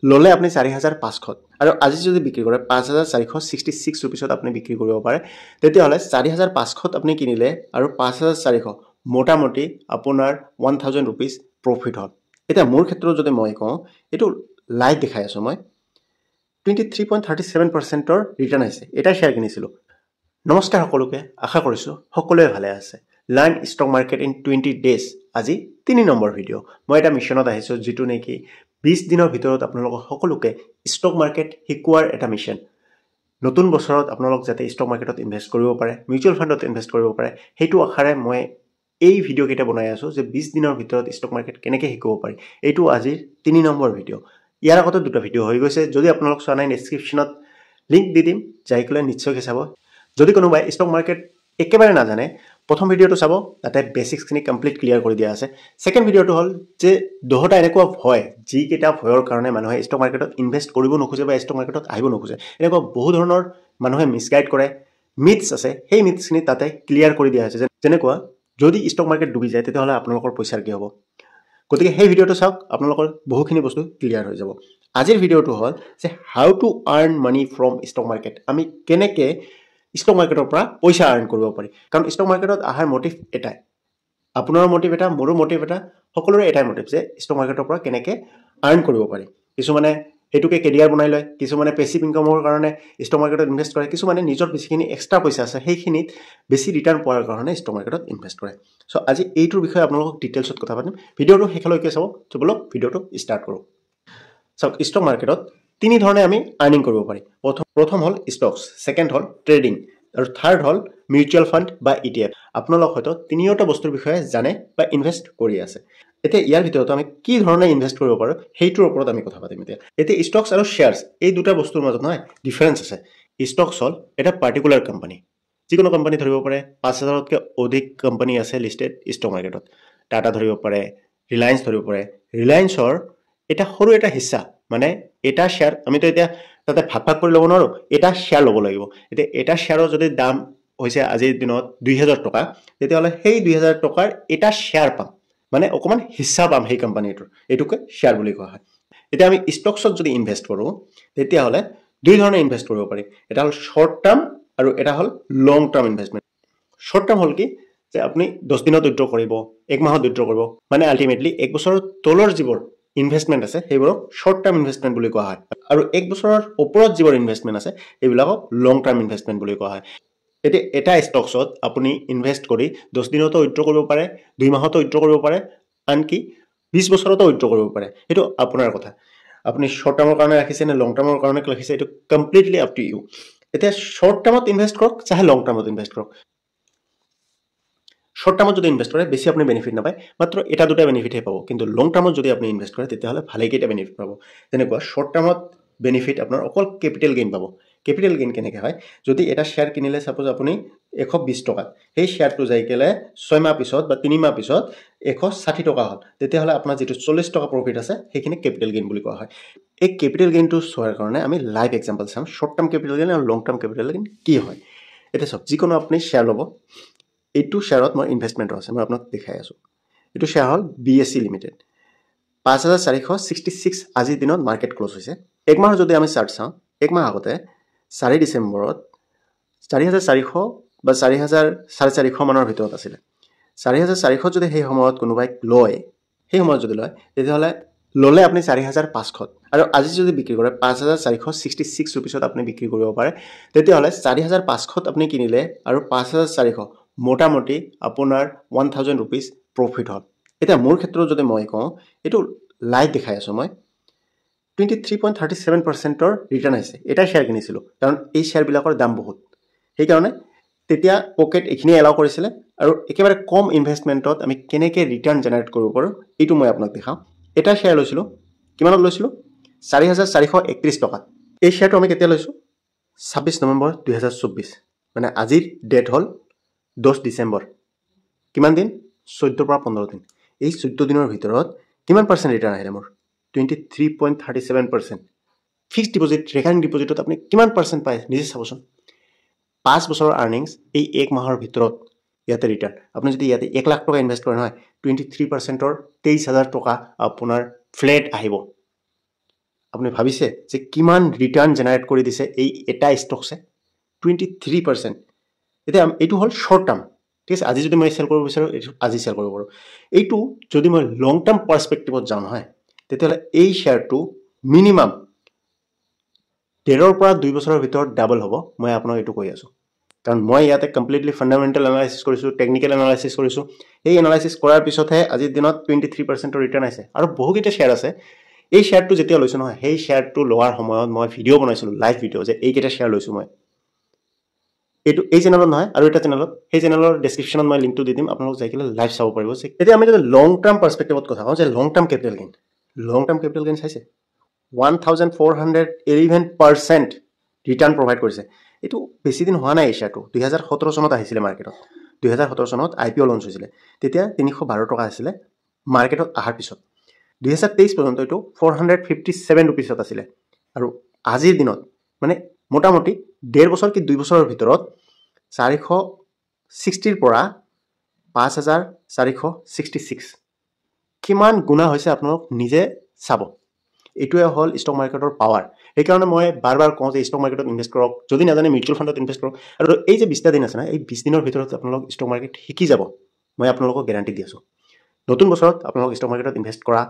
ল'লে আপুনি 4500ত আৰু আজি যদি বিক্ৰী কৰে 5466 ৰুপিছত আপুনি বিক্ৰী কৰিব পাৰে। তেতিয়াহ'লে 4500ত আপুনি কিনিলে আৰু 5400, মোটামুটি আপোনাৰ 1000 ৰুপিজ প্ৰফিট হ'ল। এতিয়া মোৰ ক্ষেত্ৰত যদি মই কওঁ, এইটো লাইভ দেখাই আছোঁ মই, 23.37%ৰ ৰিটাৰ্ণ আহিছে। এটা শ্বেয়াৰ কিনিছিলোঁ। নমস্কাৰ সকলোকে, আশা কৰিছোঁ সকলোৱে ভালে আছে। Learn stock market in 20 days, আজি 3 নম্বৰ ভিডিঅ'। মই এটা মিছনত আহিছোঁ, যিটো নেকি 20 দিনৰ ভিতৰত আপোনালোকক সকলোকে ষ্টক মাৰ্কেট শিকোৱাৰ এটা মিছন। নতুন বছৰত আপোনালোক যাতে ষ্টক মাৰ্কেটত ইনভেষ্ট কৰিব পাৰে, মিউচুৱেল ফাণ্ডত ইনভেষ্ট কৰিব পাৰে, সেইটো আশাৰে মই এই ভিডিঅ'কেইটা বনাই আছোঁ যে 20 দিনৰ ভিতৰত ষ্টক মাৰ্কেট কেনেকৈ শিকিব পাৰি। এইটো আজিৰ 3 নম্বৰ ভিডিঅ'। ইয়াৰ আগতে দুটা ভিডিঅ' হৈ গৈছে, যদি আপোনালোক চোৱা নাই ডেছক্ৰিপশ্যনত লিংক দি দিম, যাই পেলাই নিশ্চয়কৈ চাব। যদি কোনোবাই ষ্টক মাৰ্কেট একেবাৰে নাজানে, প্ৰথম ভিডিঅ'টো চাব, তাতে বেচিক্সখিনি কমপ্লিট ক্লিয়াৰ কৰি দিয়া আছে। ছেকেণ্ড ভিডিঅ'টো হ'ল যে 10টা এনেকুৱা ভয়, যিকেইটা ভয়ৰ কাৰণে মানুহে ষ্টক মাৰ্কেটত ইনভেষ্ট কৰিব নোখোজে বা ষ্টক মাৰ্কেটত আহিব নোখোজে। এনেকুৱা বহু ধৰণৰ মানুহে মিছগাইড কৰে, মিথছ আছে, সেই মিথছখিনি তাতে ক্লিয়াৰ কৰি দিয়া হৈছে। যেনেকুৱা যদি ষ্টক মাৰ্কেট ডুবি যায় তেতিয়াহ'লে আপোনালোকৰ পইচাৰ কি হ'ব। গতিকে সেই ভিডিঅ'টো চাওক, আপোনালোকৰ বহুখিনি বস্তু ক্লিয়াৰ হৈ যাব। আজিৰ ভিডিঅ'টো হ'ল যে how to earn money from stock market, আমি কেনেকৈ ষ্টক মাৰ্কেটৰ পৰা পইচা আৰ্ণ কৰিব পাৰি। কাৰণ ষ্টক মাৰ্কেটত অহাৰ মটিভ এটাই, আপোনাৰ মটিভ এটা, মোৰো মটিভ এটা, সকলোৰে এটাই মটিভ যে ষ্টক মাৰ্কেটৰ পৰা কেনেকৈ আৰ্ণ কৰিব পাৰি। কিছুমানে সেইটোকে কেৰিয়াৰ বনাই লয়, কিছুমানে পেচিভ ইনকামৰ কাৰণে ষ্টক মাৰ্কেটত ইনভেষ্ট কৰে, কিছুমানে নিজৰ যিখিনি এক্সট্ৰা পইচা আছে সেইখিনিত বেছি ৰিটাৰ্ণ পোৱাৰ কাৰণে ষ্টক মাৰ্কেটত ইনভেষ্ট কৰে। চ' আজি এইটোৰ বিষয়ে আপোনালোকক ডিটেইলছত কথা পাতিম, ভিডিঅ'টো শেষলৈকে চাব। চ' ব'লক ভিডিঅ'টো ষ্টাৰ্ট কৰোঁ। চাওক, ষ্টক মাৰ্কেটত তিনি ধৰণে আমি আৰ্নিং কৰিব পাৰি। প্ৰথম হ'ল ষ্টকছ, ছেকেণ্ড হ'ল ট্ৰেডিং আৰু থাৰ্ড হ'ল মিউচুৱেল ফাণ্ড বা ETF। আপোনালোক হয়তো তিনিওটা বস্তুৰ বিষয়ে জানে বা ইনভেষ্ট কৰি আছে। এতিয়া ইয়াৰ ভিতৰত আমি কি ধৰণে ইনভেষ্ট কৰিব পাৰোঁ সেইটোৰ ওপৰত আমি কথা পাতিম। এতিয়া ষ্টকছ আৰু শ্বেয়াৰ্ছ এই দুটা বস্তুৰ মাজত নহয় ডিফাৰেঞ্চ আছে। ষ্টকছ হ'ল এটা পাৰ্টিকুলাৰ কোম্পানী, যিকোনো কোম্পানী ধৰিব পাৰে, 5000তকৈ অধিক কোম্পানী আছে লিষ্টেড ষ্টক মাৰ্কেটত। টাটা ধৰিব পাৰে, ৰিলায়েন্স ধৰিব পাৰে। ৰিলায়েন্সৰ এটা সৰু এটা হিস্সা, মানে এটা শ্বেয়াৰ, আমিতো এতিয়া তাতে ভাগ ভাগ কৰি ল'ব নোৱাৰোঁ, এটা শ্বেয়াৰ ল'ব লাগিব। এতিয়া এটা শ্বেয়াৰৰ যদি দাম হৈছে আজিৰ দিনত 2000 টকা, তেতিয়াহ'লে সেই 2000 টকাৰ এটা শ্বেয়াৰ পাম, মানে অকণমান হিস্সা পাম সেই কোম্পানীটোৰ, এইটোকে শ্বেয়াৰ বুলি কোৱা হয়। এতিয়া আমি ষ্টকছত যদি ইনভেষ্ট কৰোঁ তেতিয়াহ'লে দুই ধৰণে ইনভেষ্ট কৰিব পাৰি। এটা হ'ল শ্বৰ্ট টাৰ্ম আৰু এটা হ'ল long term investment. Short term হ'ল কি যে আপুনি 10 দিনত উইড্ৰ কৰিব, এক মাহত উইড্ৰ কৰিব, মানে আল্টিমেটলি এক বছৰৰ তলৰ যিবোৰ ইনভেষ্টমেণ্ট আছে সেইবোৰক শ্বৰ্ট টাৰ্ম ইনভেষ্টমেণ্ট বুলি কোৱা হয়, আৰু এক বছৰৰ ওপৰত যিবোৰ ইনভেষ্টমেণ্ট আছে সেইবিলাকক লং টাৰ্ম ইনভেষ্টমেণ্ট বুলি কোৱা হয়। এতিয়া এটা ষ্টকছত আপুনি ইনভেষ্ট কৰি 10 দিনতো উইড্ৰ কৰিব পাৰে, 2 মাহতো উইড্ৰ কৰিব পাৰে, আনকি 20 বছৰতো উইড্ৰ কৰিব পাৰে। সেইটো আপোনাৰ কথা, আপুনি শ্বৰ্ট টাৰ্মৰ কাৰণে ৰাখিছে নে লং টাৰ্মৰ কাৰণে ৰাখিছে, এইটো কমপ্লিটলি আপ টু ইউ। এতিয়া শ্বৰ্ট টাৰ্মত ইনভেষ্ট কৰক চাহে লং টাৰ্মত ইনভেষ্ট কৰক। শ্বৰ্ট টাৰ্মত যদি ইনভেষ্ট কৰে বেছি আপুনি বেনিফিট নাপায়, মাত্ৰ এটা দুটা বেনিফিটহে পাব। কিন্তু লং টাৰ্মত যদি আপুনি ইনভেষ্ট কৰে তেতিয়াহ'লে ভালেকেইটা বেনিফিট পাব। তেনেকুৱা শ্বৰ্ট টাৰ্মত বেনিফিট আপোনাৰ অকল কেপিটেল গেইন পাব। কেপিটেল গেইন কেনেকৈ হয়, যদি এটা শ্বেয়াৰ কিনিলে ছাপ'জ আপুনি 120 টকাত, সেই শ্বেয়াৰটো যাই কেলে 6 মাহ পিছত বা 3 মাহ পিছত 160 টকা হ'ল, তেতিয়াহ'লে আপোনাৰ যিটো 40 টকা প্ৰফিট আছে সেইখিনি কেপিটেল গেইন বুলি কোৱা হয়। এই কেপিটেল গেইনটো চোৱাৰ কাৰণে আমি লাইভ এক্সাম্পল চাম, শ্বৰ্ট টাৰ্ম কেপিটেল গেইন আৰু লং টাৰ্ম কেপিটেল গেইন কি হয়। এতিয়া চাওক, যিকোনো আপুনি শ্বেয়াৰ ল'ব, এইটো শ্বেয়াৰত মোৰ ইনভেষ্টমেণ্টো আছে, মই আপোনাক দেখাই আছোঁ। এইটো শ্বেয়াৰ হ'ল BSE limited, 5466 আজিৰ দিনত মাৰ্কেট ক্ল'জ হৈছে। এক মাহৰ যদি আমি চাৰ্ট চাওঁ, এক মাহ আগতে 4 ডিচেম্বৰত 4400 বা 4000 450 মানৰ ভিতৰত আছিলে। 4400 যদি সেই সময়ত কোনোবাই লয়, সেই সময়ত যদি লয় তেতিয়াহ'লে ল'লে আপুনি 4500ত আৰু আজি যদি বিক্ৰী কৰে 5466 ৰুপিছত আপুনি বিক্ৰী কৰিব পাৰে। তেতিয়াহ'লে 4500ত আপুনি কিনিলে আৰু 5400, মোটামুটি আপোনাৰ 1000 ৰুপিজ প্ৰফিট হ'ল। এতিয়া মোৰ ক্ষেত্ৰত যদি মই কওঁ, এইটো লাইভ দেখাই আছোঁ মই, 23.37%ৰ ৰিটাৰ্ণ আহিছে। এটা শ্বেয়াৰ কিনিছিলোঁ, কাৰণ এই শ্বেয়াৰবিলাকৰ দাম বহুত, সেইকাৰণে তেতিয়া পকেট এইখিনিয়ে এলাউ কৰিছিলে। আৰু একেবাৰে কম ইনভেষ্টমেণ্টত আমি কেনেকৈ ৰিটাৰ্ণ জেনেৰেট কৰিব পাৰোঁ এইটো মই আপোনাক দেখাওঁ। এটা শ্বেয়াৰ লৈছিলোঁ, কিমানত লৈছিলোঁ? 4431 টকাত। এই শ্বেয়াৰটো আমি কেতিয়া লৈছোঁ? 26 নৱেম্বৰ 2024, মানে আজিৰ ডেট হ'ল 10 ডিচেম্বৰ। কিমান দিন? 14 পৰা 15 দিন। এই 14 দিনৰ ভিতৰত কিমান পাৰ্চেণ্ট ৰিটাৰ্ণ আহিলে মোৰ? 23.37%। ফিক্সড ডিপ'জিট, ৰেকাৰিং ডিপ'জিটত আপুনি কিমান পাৰ্চেণ্ট পায় নিজে চাবচোন। 5 বছৰৰ আৰ্নিংছ এই এক মাহৰ ভিতৰত ইয়াতে ৰিটাৰ্ণ। আপুনি যদি ইয়াতে 1 লাখ টকা ইনভেষ্ট কৰে নহয়, 23%ৰ 23,000 টকা আপোনাৰ ফ্লেট আহিব। আপুনি ভাবিছে যে কিমান ৰিটাৰ্ণ জেনেৰেট কৰি দিছে এই এটা ষ্টকছে? 23%। এতিয়া এইটো হ'ল শ্বৰ্ট টাৰ্ম, ঠিক আছে। আজি যদি মই চেল কৰিব বিচাৰোঁ, এইটো আজি চেল কৰিব পাৰোঁ। এইটো যদি মই লং টাৰ্ম পাৰ্চপেক্টিভত যাওঁ নহয়, তেতিয়াহ'লে এই শ্বেয়াৰটো মিনিমাম 1.5ৰ পৰা 2 বছৰৰ ভিতৰত ডাবল হ'ব। মই আপোনাক এইটো কৈ আছোঁ, কাৰণ মই ইয়াতে কমপ্লিটলি ফাণ্ডামেণ্টেল এনালাইচিছ কৰিছোঁ, টেকনিকেল এনালাইচিছ কৰিছোঁ। এই এনালাইচিছ কৰাৰ পিছতহে আজিৰ দিনত 23%ৰ ৰিটাৰ্ণ আহিছে। আৰু বহুকেইটা শ্বেয়াৰ আছে, এই শ্বেয়াৰটো যেতিয়া লৈছোঁ নহয়, সেই শ্বেয়াৰটো লোৱাৰ সময়ত মই ভিডিঅ' বনাইছিলোঁ, লাইভ ভিডিঅ', যে এইকেইটা শ্বেয়াৰ লৈছোঁ মই। এইটো এই চেনেলত নহয়, আৰু এটা চেনেলত, সেই চেনেলৰ ডেছক্ৰিপশ্যনত মই লিংকটো দি দিম, আপোনালোক যাই পেলাই লাইভ চাব পাৰিব। এতিয়া আমি যদি লং টাৰ্ম পাৰ্চপেক্টিভত কথা কওঁ যে long term capital gain, long term capital gain চাইছে 1411% ৰিটাৰ্ণ প্ৰভাইড কৰিছে। এইটো বেছি দিন হোৱা নাই, এই শ্বেয়াৰটো 2017 চনত আহিছিলে মাৰ্কেটত। 2017 চনত IPO launch হৈছিলে, তেতিয়া 312 টকা আছিলে মাৰ্কেটত অহাৰ পিছত। 2023 পৰ্যন্ত এইটো 457 ৰুপিছত আছিলে। আৰু আজিৰ দিনত মানে মোটামুটি 1.5 বছৰ কি 2 বছৰৰ ভিতৰত 460ৰ পৰা 5466, কিমান গুণা হৈছে আপোনালোক নিজে চাব। এইটোৱে হ'ল ষ্টক মাৰ্কেটৰ পাৱাৰ। সেইকাৰণে মই বাৰ বাৰ কওঁ যে ষ্টক মাৰ্কেটত ইনভেষ্ট কৰক, যদি নাজানে মিউচুৱেল ফাণ্ডত ইনভেষ্ট কৰক। আৰু এই যে 20টা দিন আছে না, এই 20 দিনৰ ভিতৰত আপোনালোক ষ্টক মাৰ্কেট শিকি যাব, মই আপোনালোকক গেৰাণ্টি দি আছোঁ। নতুন বছৰত আপোনালোক ষ্টক মাৰ্কেটত ইনভেষ্ট কৰা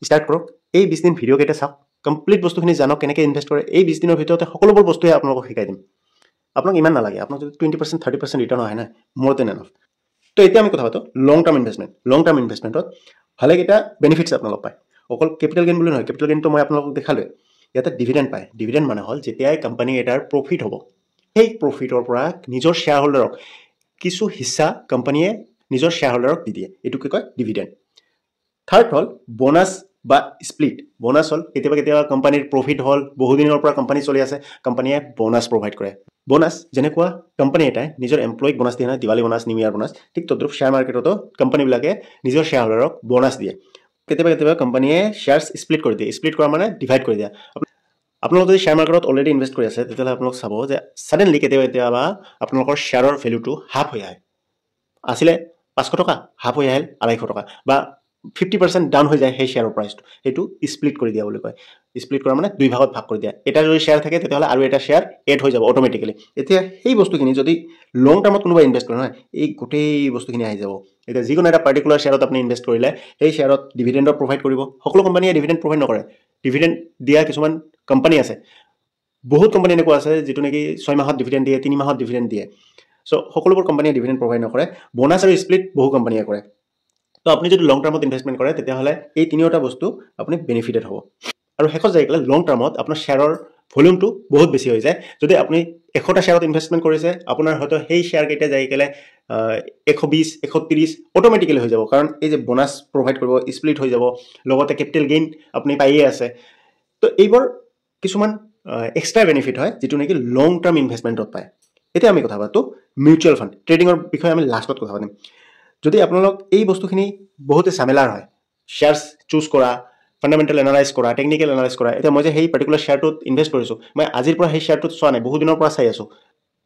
ষ্টাৰ্ট কৰক। এই 20 দিন ভিডিঅ'কেইটা চাওক, কমপ্লিট বস্তুখিনি জানক কেনেকৈ ইনভেষ্ট কৰে। এই 20 দিনৰ ভিতৰতে সকলোবোৰ বস্তুৱে আপোনালোকক শিকাই দিম। আপোনাক ইমান নালাগে, আপোনাক যদি 20%, 30% ৰিটাৰ্ণ আহে নাই, মোৰ দেন এনাফ। তো এতিয়া আমি কথা পাতোঁ long term investment. Long term ইনভেষ্টমেণ্টত ভালেকেইটা বেনিফিটছ আপোনালোক পায়। অকল কেপিটেল গেইন বুলি নহয়, কেপিটেল গেইনটো মই আপোনালোকক দেখালোৱে। ইয়াতে ডিভিডেণ্ড পায়। ডিভিডেণ্ড মানে হ'ল যেতিয়াই কোম্পানী এটাৰ প্ৰফিট হ'ব, সেই প্ৰফিটৰ পৰা নিজৰ শ্বেয়াৰ হোল্ডাৰক কিছু হিচ্ছা কোম্পানীয়ে নিজৰ শ্বেয়াৰ হোল্ডাৰক দি দিয়ে, এইটোকে কয় ডিভিডেণ্ড। থাৰ্ড হ'ল বোনাছ বা স্প্লিট। বোনাছ হ'ল কেতিয়াবা কেতিয়াবা কোম্পানীৰ প্ৰফিট হ'ল, বহুদিনৰ পৰা কোম্পানী চলি আছে, কোম্পানীয়ে বোনাছ প্ৰভাইড কৰে। বোনাছ যেনেকুৱা কোম্পানী এটাই নিজৰ এমপ্লয়ীক বোনাছ দিয়ে নহয়, দিৱালী বোনাছ, নিউ ইয়াৰ বোনাছ, ঠিক তদ্ৰুপ শ্বেয়াৰ মাৰ্কেটতো কোম্পানীবিলাকে নিজৰ শ্বেয়াৰ হোল্ডাৰক বোনাছ দিয়ে। কেতিয়াবা কেতিয়াবা কোম্পানীয়ে শ্বেয়াৰ্ছ স্প্লিট কৰি দিয়ে। স্প্লিট কৰা মানে ডিভাইড কৰি দিয়া। আপোনালোক যদি শ্বেয়াৰ মাৰ্কেটত অলৰেডি ইনভেষ্ট কৰি আছে, তেতিয়াহ'লে আপোনালোক চাব যে ছাডেনলি কেতিয়াবা কেতিয়াবা আপোনালোকৰ শ্বেয়াৰৰ ভেলুটো হাফ হৈ আহে। আছিলে 500 টকা, হাফ হৈ আহিল 250 টকা, বা 50% ডাউন হৈ যায় সেই শ্বেয়াৰৰ প্ৰাইচটো। সেইটো স্প্লিট কৰি দিয়া বুলি কয়। স্প্লিট কৰা মানে দুই ভাগত ভাগ কৰি দিয়া। এটা যদি শ্বেয়াৰ থাকে, তেতিয়াহ'লে আৰু এটা শ্বেয়াৰ এড হৈ যাব অট'মেটিকেলি। এতিয়া সেই বস্তুখিনি যদি লং টাৰ্মত কোনোবাই ইনভেষ্ট কৰে নহয়, এই গোটেই বস্তুখিনি আহি যাব। এতিয়া যিকোনো এটা পাৰ্টিকুলাৰ শ্বেয়াৰত আপুনি ইনভেষ্ট কৰিলে, সেই শ্বেয়াৰত ডিভিডেণ্ডৰ প্ৰভাইড কৰিব। সকলো কোম্পানীয়ে ডিভিডেণ্ড প্ৰভাইড নকৰে, ডিভিডেণ্ড দিয়া কিছুমান কোম্পানী আছে। বহুত কোম্পানী এনেকুৱা আছে যিটো নেকি 6 মাহত ডিভিডেণ্ড দিয়ে, 3 মাহত ডিভিডেণ্ড দিয়ে। চ' সকলোবোৰ কোম্পানীয়ে ডিভিডেণ্ড প্ৰভাইড নকৰে। বোনাছ আৰু স্প্লিট বহু কোম্পানীয়ে কৰে। তো আপুনি যদি লং টাৰ্মত ইনভেষ্টমেণ্ট কৰে, তেতিয়াহ'লে এই তিনিওটা বস্তু আপুনি বেনিফিটেড হ'ব। আৰু শেষত যাই পেলাই লং টাৰ্মত আপোনাৰ শ্বেয়াৰৰ ভলিউমটো বহুত বেছি হৈ যায়। যদি আপুনি 100টা শ্বেয়াৰত ইনভেষ্টমেণ্ট কৰিছে, আপোনাৰ হয়তো সেই শ্বেয়াৰকেইটা যাই পেলাই 120, 130 অট'মেটিকেলি হৈ যাব, কাৰণ এই যে বোনাছ প্ৰভাইড কৰিব, স্প্লিট হৈ যাব, লগতে কেপিটেল গেইন আপুনি পায়ে আছে। তো এইবোৰ কিছুমান এক্সট্ৰা বেনিফিট হয় যিটো নেকি লং টাৰ্ম ইনভেষ্টমেণ্টত পায়। এতিয়া আমি কথা পাতোঁ মিউচুৱেল ফাণ্ড ট্ৰেডিঙৰ বিষয়ে, আমি লাষ্টত কথা পাতিম। যদি আপোনালোক এই বস্তুখিনি বহুতে ঝামেলাৰ হয়, শ্বেয়াৰ্ছ চুজ কৰা, ফাণ্ডামেণ্টেল এনালাইজ কৰা, টেকনিকেল এনালাইজ কৰা। এতিয়া মই যে সেই পাৰ্টিকুলাৰ শ্বেয়াৰটোত ইনভেষ্ট কৰিছোঁ, মই আজিৰ পৰা সেই শ্বেয়াৰটোত চোৱা নাই, বহু দিনৰ পৰা চাই আছোঁ,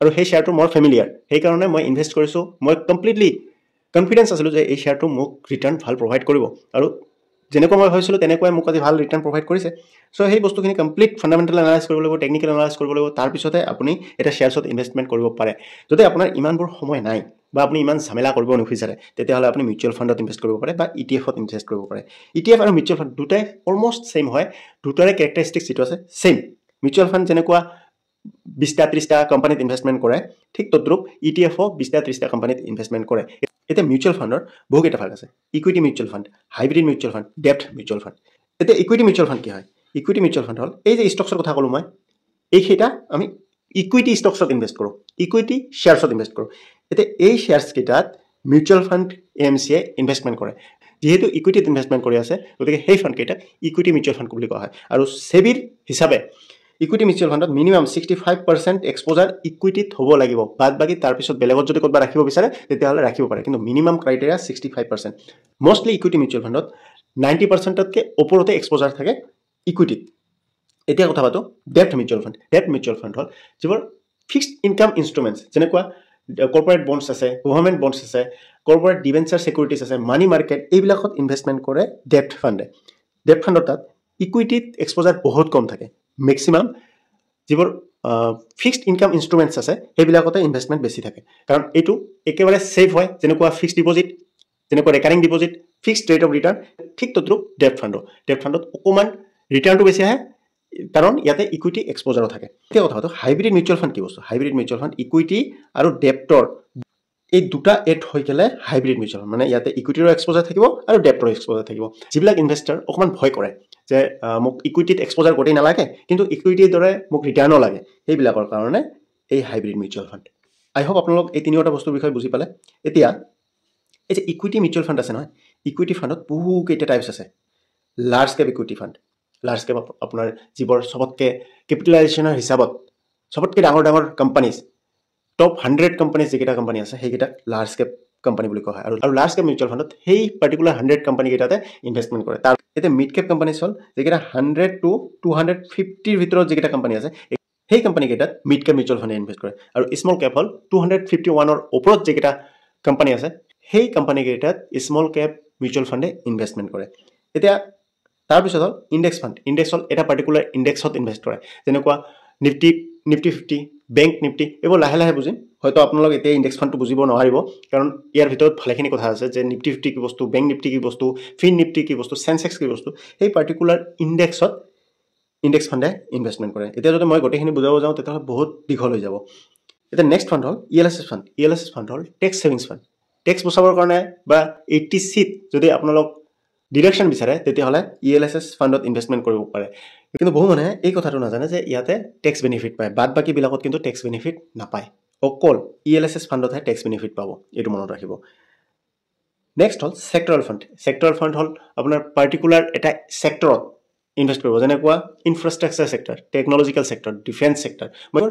আৰু সেই শ্বেয়াৰটো মোৰ ফেমিলিয়াৰ, সেইকাৰণে মই ইনভেষ্ট কৰিছোঁ। মই কমপ্লিটলি কনফিডেঞ্চ আছিলোঁ যে এই শ্বেয়াৰটো মোক ৰিটাৰ্ণ ভাল প্ৰভাইড কৰিব, আৰু যেনেকুৱা মই ভাবিছিলোঁ তেনেকুৱাই মোক আজি ভাল ৰিটাৰ্ণ প্ৰভাইড কৰিছে। চ' সেই বস্তুখিনি কমপ্লিট ফাণ্ডামেণ্টেল এনালাইজ কৰিব লাগিব, টেকনিকেল এনালাইজ কৰিব লাগিব, তাৰপিছতে আপুনি এটা শ্বেয়াৰ্ছত ইনভেষ্টমেণ্ট কৰিব পাৰে। যদি আপোনাৰ ইমানবোৰ সময় নাই বা আপুনি ইমান ঝামেলা কৰিব নিবিচাৰে, তেতিয়াহ'লে আপুনি মিউচুৱেল ফাণ্ডত ইনভেষ্ট কৰিব পাৰে বা ETF-ত ইনভেষ্ট কৰিব পাৰে। ETF আৰু মিউচুৱেল ফাণ্ড দুটাই অলমষ্ট ছেইম হয়, দুটাৰে কেৰেক্টাৰিষ্টিক্স যিটো আছে ছেইম। মিউচুৱেল ফাণ্ড যেনেকুৱা 20টা 30টা কোম্পানীত ইনভেষ্টমেণ্ট কৰে, ঠিক তদ্ৰুপ ETF-ও 20টা 30টা কোম্পানীত ইনভেষ্টমেণ্ট কৰে। এতিয়া মিউচুৱেল ফাণ্ডৰ বহুকেইটা ভাগ আছে, equity mutual fund, hybrid mutual fund, ডেপ্ট mutual fund. এতিয়া ইকুইটি মিউচুৱেল ফাণ্ড কি হয়? ইকুইটি মিউচুৱেল ফাণ্ড হ'ল এই যে ষ্টকছৰ কথা ক'লোঁ মই, এইকেইটা আমি ইকুইটি ষ্টকছত ইনভেষ্ট কৰোঁ, ইকুইটি শ্বেয়াৰ্ছত ইনভেষ্ট কৰোঁ। এতিয়া এই শ্বেয়াৰ্ছকেইটাত মিউচুৱেল ফাণ্ড AMC-য়ে ইনভেষ্টমেণ্ট কৰে। যিহেতু ইকুইটিত ইনভেষ্টমেণ্ট কৰি আছে, গতিকে সেই ফাণ্ডকেইটাক ইকুইটি মিউচুৱেল ফাণ্ড বুলি কোৱা হয়। আৰু ছেবিৰ হিচাপে ইকুইটি মিউচুৱেল ফাণ্ডত মিনিমাম 65% এক্সপ'জাৰ ইকুইটিত হ'ব লাগিব। বাদ বাকী তাৰপিছত বেলেগত যদি ক'ৰবাত ৰাখিব বিচাৰে, তেতিয়াহ'লে ৰাখিব পাৰে, কিন্তু minimum criteria 65%। Mostly equity mutual ফাণ্ডত 90%তকৈ ওপৰতে এক্সপ'জাৰ থাকে ইকুইটিত। এতিয়া কথা পাতোঁ ডেপ্ট মিউচুৱেল ফাণ্ড। ডেপ্ট মিউচুৱেল ফাণ্ড হ'ল যিবোৰ ফিক্সড ইনকাম ইনষ্ট্ৰুমেণ্টছ, যেনেকুৱা কৰ্পৰেট বণ্ডছ আছে, গভৰ্ণমেণ্ট বণ্ডছ আছে, কৰ্পৰেট ডিভেঞ্চাৰ ছিকিউৰিটিজ আছে, মানি মাৰ্কেট, এইবিলাকত ইনভেষ্টমেণ্ট কৰে ডেপ্ট ফাণ্ডে। ডেপ্ট ফাণ্ডৰ তাত ইকুইটিত এক্সপ'জাৰ বহুত কম থাকে। মেক্সিমাম যিবোৰ ফিক্সড ইনকাম ইনষ্ট্ৰুমেণ্টছ আছে, সেইবিলাকতে ইনভেষ্টমেণ্ট বেছি থাকে, কাৰণ এইটো একেবাৰে ছেফ হয়। যেনেকুৱা ফিক্সড ডিপ'জিট, যেনেকুৱা recurring deposit, fixed rate of return, ঠিক তদ্ৰুপ ডেপ্ট ফাণ্ডো। ডেপ্ট ফাণ্ডত অকণমান ৰিটাৰ্ণটো বেছি আহে, কাৰণ ইয়াতে ইকুইটি এক্সপ'জাৰো থাকে। এতিয়া কথা পাতোঁ হাইব্ৰিড মিউচুৱেল ফাণ্ড কি বস্তু। হাইব্ৰিড মিউচুৱেল ফাণ্ড ইকুইটি আৰু ডেপ্টৰ এই দুটা এড হৈ গ'লে হাইব্ৰিড মিউচুৱেল ফাণ্ড, মানে ইয়াতে ইকুইটিৰো এক্সপ'জাৰ থাকিব আৰু ডেপ্টৰো এক্সপ'জাৰ থাকিব। যিবিলাক ইনভেষ্টাৰ অকণমান ভয় কৰে যে মোক ইকুইটিত এক্সপ'জাৰ গোটেই নালাগে, কিন্তু ইকুইটিৰ দৰে মোক ৰিটাৰ্ণো লাগে, সেইবিলাকৰ কাৰণে এই হাইব্ৰিড মিউচুৱেল ফাণ্ড। আই হোপ আপোনালোক এই তিনিওটা বস্তুৰ বিষয়ে বুজি পালে। এতিয়া এই যে ইকুইটি মিউচুৱেল ফাণ্ড আছে নহয়, ইকুইটি ফাণ্ডত বহুকেইটা টাইপছ আছে। Large cap equity fund, large cap আপোনাৰ যিবোৰ চবতকৈ কেপিটেলাইজেশ্যনৰ হিচাপত চবতকৈ ডাঙৰ ডাঙৰ কোম্পানীজ, টপ 100 কোম্পানীজ যিকেইটা কোম্পানী আছে, সেইকেইটাক লাৰ্জ কেপ কোম্পানী বুলি কোৱা হয়। আৰু লাৰ্জ কেপ মিউচুৱেল ফাণ্ডত সেই পাৰ্টিকুলাৰ 100 কোম্পানীকেইটাতে ইনভেষ্টমেণ্ট কৰে। তাৰ এতিয়া মিড কেপ কোম্পানীজ হ'ল যিকেইটা 100 টু 250ৰ ভিতৰত যিকেইটা কোম্পানী আছে, সেই কোম্পানীকেইটাত মিড কেপ মিউচুৱেল ফাণ্ডে ইনভেষ্ট কৰে। আৰু স্মল কেপ হ'ল 251ৰ ওপৰত যিকেইটা কোম্পানী আছে, সেই কোম্পানীকেইটাত স্মল কেপ মিউচুৱেল ফাণ্ডে ইনভেষ্টমেণ্ট কৰে। এতিয়া তাৰপিছত হ'ল ইণ্ডেক্স ফাণ্ড। ইণ্ডেক্স হ'ল এটা পাৰ্টিকুলাৰ ইণ্ডেক্সত ইনভেষ্ট কৰে, যেনেকুৱা নিফটি, নিফটি 50, বেংক নিফটি। এইবোৰ লাহে লাহে বুজিম। হয়তো আপোনালোক এতিয়া ইণ্ডেক্স ফাণ্ডটো বুজিব নোৱাৰিব, কাৰণ ইয়াৰ ভিতৰত ভালেখিনি কথা আছে যে নিফটি 50 কি বস্তু, বেংক নিফটি কি বস্তু, ফিন নিফটি কি বস্তু, চেনচেক্স কি বস্তু। সেই পাৰ্টিকুলাৰ ইণ্ডেক্সত ইণ্ডেক্স ফাণ্ডে ইনভেষ্টমেণ্ট কৰে। এতিয়া যদি মই গোটেইখিনি বুজাব যাওঁ, তেতিয়াহ'লে বহুত দীঘল হৈ যাব। এতিয়া নেক্সট ফাণ্ড হ'ল ELSS fund. ELSS fund হ'ল টেক্স ছেভিংছ ফাণ্ড। টেক্স বচাবৰ কাৰণে বা 80Cত যদি আপোনালোক ডিডাকশ্যন বিচাৰে, তেতিয়াহ'লে ELSS ফাণ্ডত ইনভেষ্টমেণ্ট কৰিব পাৰে। কিন্তু বহু মানুহে এই কথাটো নাজানে যে ইয়াতে টেক্স বেনিফিট পায়, বাদ বাকীবিলাকত কিন্তু টেক্স বেনিফিট নাপায়। অকল ELSS ফাণ্ডতহে টেক্স বেনিফিট পাব, এইটো মনত ৰাখিব। নেক্সট হ'ল ছেক্টৰেল ফাণ্ড। ছেক্টৰেল ফাণ্ড হ'ল আপোনাৰ পাৰ্টিকুলাৰ এটা ছেক্টৰত ইনভেষ্ট কৰিব, যেনেকুৱা infrastructure sector, technological sector, defence sector, মই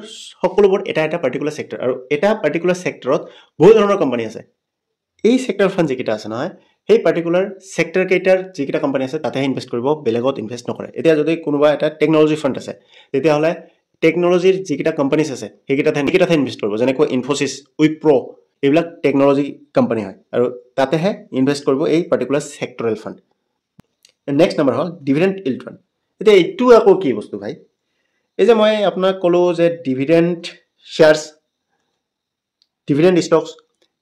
সকলোবোৰ এটা এটা পাৰ্টিকুলাৰ ছেক্টৰ, আৰু এটা পাৰ্টিকুলাৰ ছেক্টৰত বহুত ধৰণৰ কোম্পানী আছে। এই ছেক্টৰ ফাণ্ড যিকেইটা আছে নহয়, সেই পাৰ্টিকুলাৰ ছেক্টৰ কেইটাৰ যিকেইটা কোম্পানী আছে তাতেহে ইনভেষ্ট কৰিব, বেলেগত ইনভেষ্ট নকৰে। এতিয়া যদি কোনোবা এটা টেকন'লজি ফাণ্ড আছে, তেতিয়াহ'লে টেকন'লজিৰ যিকেইটা কোম্পানীজ আছে সেইকেইটাতহে ইনভেষ্ট কৰিব, যেনেকৈ ইনফ'চিছ, উইপ্ৰ', এইবিলাক টেকন'লজি কোম্পানী হয়, আৰু তাতেহে ইনভেষ্ট কৰিব এই particular sectoral fund. Next number হ'ল ডিভিডেণ্ড ইল্ড ফাণ্ড। এতিয়া এইটো আকৌ কি বস্তু ভাই? এই যে মই আপোনাক ক'লোঁ যে ডিভিডেণ্ড শ্বেয়াৰ্ছ, ডিভিডেণ্ড ষ্টকছ,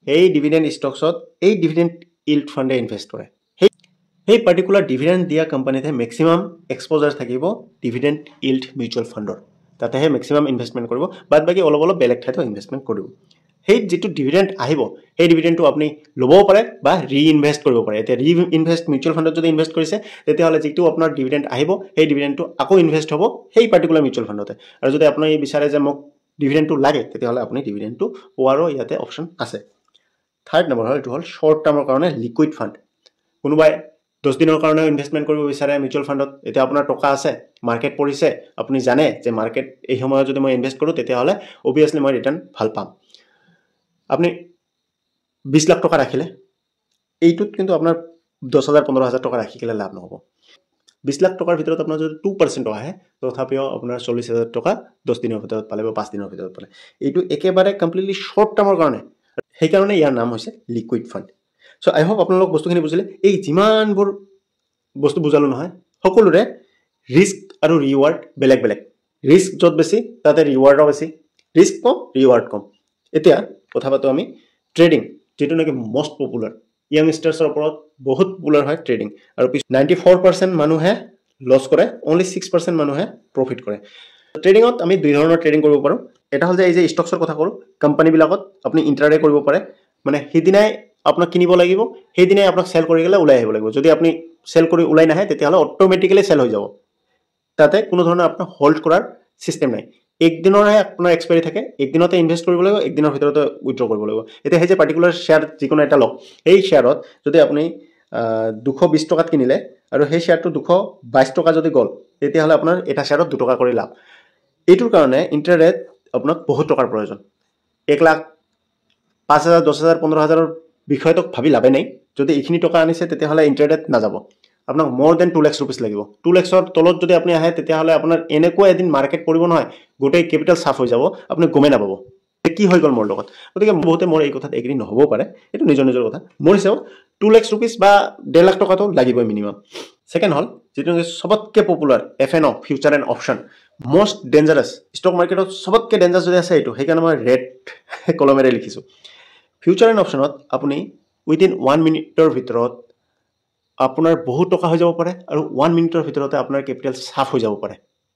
সেই ডিভিডেণ্ড ষ্টকছত এই ডিভিডেণ্ড ইল্ড ফাণ্ডে ইনভেষ্ট কৰে। সেই পাৰ্টিকুলাৰ ডিভিডেণ্ড দিয়া কোম্পানীতহে মেক্সিমাম এক্সপ'জাৰ থাকিব ডিভিডেণ্ড ইল্ড মিউচুৱেল ফাণ্ডৰ, তাতেহে মেক্সিমাম ইনভেষ্টমেণ্ট কৰিব। বাদ বাকী অলপ অলপ বেলেগ ঠাইতো ইনভেষ্টমেণ্ট কৰিব। সেই যিটো ডিভিডেণ্ড আহিব, সেই ডিভিডেণ্ডটো আপুনি ল'বও পাৰে বা ৰি ইনভেষ্ট কৰিব পাৰে। এতিয়া ৰি ইনভেষ্ট মিউচুৱেল ফাণ্ডত যদি ইনভেষ্ট কৰিছে, তেতিয়াহ'লে যিটো আপোনাৰ ডিভিডেণ্ড আহিব, সেই ডিভিডেণ্ডটো আকৌ ইনভেষ্ট হ'ব সেই পাৰ্টিকুলাৰ মিউচুৱেল ফাণ্ডতে। আৰু যদি আপুনি বিচাৰে যে মোক ডিভিডেণ্ডটো লাগে, তেতিয়াহ'লে আপুনি ডিভিডেণ্ডটো পোৱাৰো ইয়াতে অপশ্যন আছে। থাৰ্ড নম্বৰ হ'ল, এইটো হ'ল শ্বৰ্ট টাৰ্মৰ কাৰণে লিকুইড ফাণ্ড। কোনোবাই 10 দিনৰ কাৰণেও ইনভেষ্টমেণ্ট কৰিব বিচাৰে মিউচুৱেল ফাণ্ডত। এতিয়া আপোনাৰ টকা আছে, মাৰ্কেট পৰিছে, আপুনি জানে যে মাৰ্কেট এই সময়ত যদি মই ইনভেষ্ট কৰোঁ, তেতিয়াহ'লে অভিয়াছলি মই ৰিটাৰ্ণ ভাল পাম। আপুনি 20 লাখ টকা ৰাখিলে এইটোত, কিন্তু আপোনাৰ 10 হাজাৰ 15 হাজাৰ টকা ৰাখি কেলে লাভ নহ'ব। 20 লাখ টকাৰ ভিতৰত আপোনাৰ যদি 2% টকা আহে, তথাপিও আপোনাৰ 40 হাজাৰ টকা 10 দিনৰ ভিতৰত পালে বা 5 দিনৰ ভিতৰত পালে। এইটো একেবাৰে কমপ্লিটলি শ্বৰ্ট টাৰ্মৰ কাৰণে, সেইকাৰণে ইয়াৰ নাম হৈছে লিকুইড ফাণ্ড। চ' আই হোপ আপোনালোক বস্তুখিনি বুজিলে। এই যিমানবোৰ বস্তু বুজালোঁ নহয়, সকলোৰে ৰিস্ক আৰু ৰিৱাৰ্ড বেলেগ বেলেগ। ৰিস্ক য'ত বেছি, তাতে ৰিৱাৰ্ডো বেছি। ৰিস্ক কম, ৰিৱাৰ্ড কম। এতিয়া কথা পাতোঁ আমি ট্ৰেডিং, যিটো নেকি মষ্ট পপুলাৰ, য়াংষ্টাৰ্ছৰ ওপৰত বহুত পপুলাৰ হয় ট্ৰেডিং। আৰু 94% মানুহে লছ কৰে, অনলি 6% মানুহে প্ৰফিট কৰে। ট্ৰেডিঙত আমি দুই ধৰণৰ ট্ৰেডিং কৰিব পাৰোঁ। এটা হ'ল যে এই যে ষ্টকছৰ কথা ক'লোঁ, কোম্পানীবিলাকত আপুনি ইণ্ট্ৰাডে কৰিব পাৰে, মানে সেইদিনাই আপোনাক কিনিব লাগিব, সেইদিনাই আপোনাক চেল কৰি গ'লে ওলাই আহিব লাগিব। যদি আপুনি চেল কৰি ওলাই নাহে, তেতিয়াহ'লে অট'মেটিকেলি চেল হৈ যাব। তাতে কোনো ধৰণৰ আপোনাৰ হোল্ড কৰাৰ ছিষ্টেম নাই। একদিনৰহে আপোনাৰ এক্সপায়াৰী থাকে, একদিনতে ইনভেষ্ট কৰিব লাগিব, একদিনৰ ভিতৰতে উইড্ৰ কৰিব লাগিব। এতিয়া সেই যে পাৰ্টিকুলাৰ শ্বেয়াৰ যিকোনো এটা লওক, সেই শ্বেয়াৰত যদি আপুনি 220 টকাত কিনিলে আৰু সেই শ্বেয়াৰটো 222 টকা যদি গ'ল, তেতিয়াহ'লে আপোনাৰ এটা শ্বেয়াৰত 2 টকা কৰি লাভ। এইটোৰ কাৰণে ইণ্ট্ৰাডেত আপোনাক বহুত টকাৰ প্ৰয়োজন। 1 লাখ, 5 হাজাৰ, 10 হাজাৰ, 15 হাজাৰৰ বিষয়টোক ভাবি লাভে নাই। যদি এইখিনি টকা আনিছে, তেতিয়াহ'লে ইণ্ট্ৰাডেত নাযাব। আপোনাক মোৰ then 2 lakhs rupees লাগিব। 2 লেক্সৰ তলত যদি আপুনি আহে, তেতিয়াহ'লে আপোনাৰ এনেকুৱা এদিন মাৰ্কেট পৰিব নহয়, গোটেই কেপিটেল চাফ হৈ যাব, আপুনি গমেই নাপাব কি হৈ গ'ল মোৰ লগত। গতিকে বহুতে মোৰ এই কথাত এগ্ৰী নহ'বও পাৰে, এইটো নিজৰ নিজৰ কথা। মোৰ হিচাপত 2 লেক্স ৰুপিজ বা 1.5 লাখ টকাটো লাগিবই মিনিমাম। ছেকেণ্ড হ'ল যিটো নেকি চবতকৈ popular F&O, future and option, most dangerous. Stock মাৰ্কেটত চবতকৈ ডেঞ্জাৰাছ যদি আছে এইটো, সেইকাৰণে মই ৰেড কলমেৰে লিখিছোঁ। ফিউচাৰ এণ্ড অপশ্যনত আপুনি উইদিন ওৱান মিনিটৰ ভিতৰত আপোনাৰ বহুত টকা হৈ যাব পাৰে আৰু ওৱান মিনিটৰ ভিতৰতে আপোনাৰ কেপিটেল চাফ হৈ যাব পাৰে।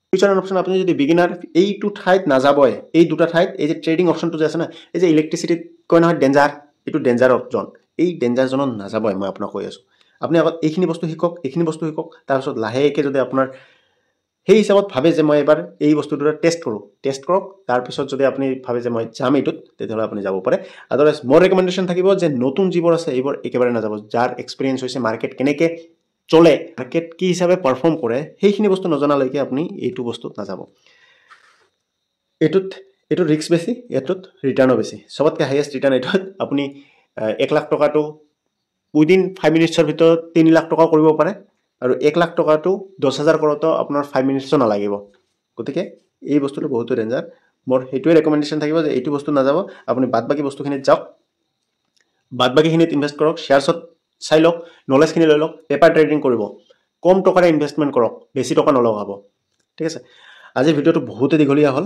ফিউচাৰ এণ্ড অপশ্যন আপুনি যদি বিগিনাৰ, এইটো ঠাইত নাযাবই। এই দুটা ঠাইত, এই যে ট্ৰেডিং অপশ্যনটো যে আছে না, এই যে ইলেক্ট্ৰিচিটিত কয় নহয় ডেঞ্জাৰ, এইটো ডেঞ্জাৰ জ'ন, এই ডেঞ্জাৰ জ'নত নাযাবই, মই আপোনাক কৈ আছোঁ। আপুনি আগত এইখিনি বস্তু শিকক, এইখিনি বস্তু শিকক, তাৰপিছত লাহেকৈ যদি আপোনাৰ সেই হিচাপত ভাবে যে মই এবাৰ এই বস্তুটো টেষ্ট কৰোঁ, টেষ্ট কৰক। তাৰপিছত যদি আপুনি ভাবে যে মই যাম এইটোত, তেতিয়াহ'লে আপুনি যাব পাৰে। আদাৰৱাইজ মোৰ ৰেকমেণ্ডেশ্যন থাকিব যে নতুন যিবোৰ আছে এইবোৰ একেবাৰে নাযাব। যাৰ এক্সপিৰিয়েঞ্চ হৈছে, মাৰ্কেট কেনেকৈ চলে, মাৰ্কেট কি হিচাপে পাৰফৰ্ম কৰে, সেইখিনি বস্তু নজনালৈকে আপুনি এইটো বস্তুত নাযাব। এইটোত ৰিস্ক বেছি, এইটোত ৰিটাৰ্ণো বেছি, চবতকৈ হাইয়েষ্ট ৰিটাৰ্ণ এইটোত। আপুনি 1 লাখ টকাটো উইদিন 5 মিনিটছৰ ভিতৰত 3 লাখ টকাও কৰিব পাৰে আৰু 1 লাখ টকাটো 10,000 কৰোঁতেও আপোনাৰ 5 মিনিটছো নালাগিব। গতিকে এই বস্তুটো বহুতো ডেঞ্জাৰ। মোৰ সেইটোৱে ৰেকমেণ্ডেশ্যন থাকিব যে এইটো বস্তু নাযাব। আপুনি বাদ বাকী বস্তুখিনিত যাওক, বাদ বাকীখিনিত ইনভেষ্ট কৰক, শ্বেয়াৰ্ছত চাই লওক, নলেজখিনি লৈ লওক, পেপাৰ ট্ৰেডিং কৰিব, কম টকাৰে ইনভেষ্টমেণ্ট কৰক, বেছি টকা নলগাব। ঠিক আছে, আজিৰ ভিডিঅ'টো বহুতে দীঘলীয়া হ'ল।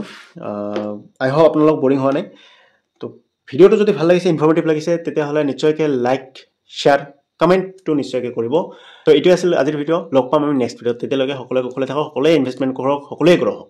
আই হোপ আপোনালোক বৰিং হোৱা নাই। তো ভিডিঅ'টো যদি ভাল লাগিছে, ইনফৰ্মেটিভ লাগিছে, তেতিয়াহ'লে নিশ্চয়কৈ লাইক, শ্বেয়াৰ, কমেণ্টটো নিশ্চয়কৈ কৰিব। তো এইটোৱে আছিল আজিৰ ভিডিঅ'। লগ পাম আমি নেক্সট ভিডিঅ'ত। তেতিয়ালৈকে সকলোৱে কুশলে থাকক, সকলোৱে ইনভেষ্টমেণ্ট কৰক, সকলোৱে গ্ৰ' হওক।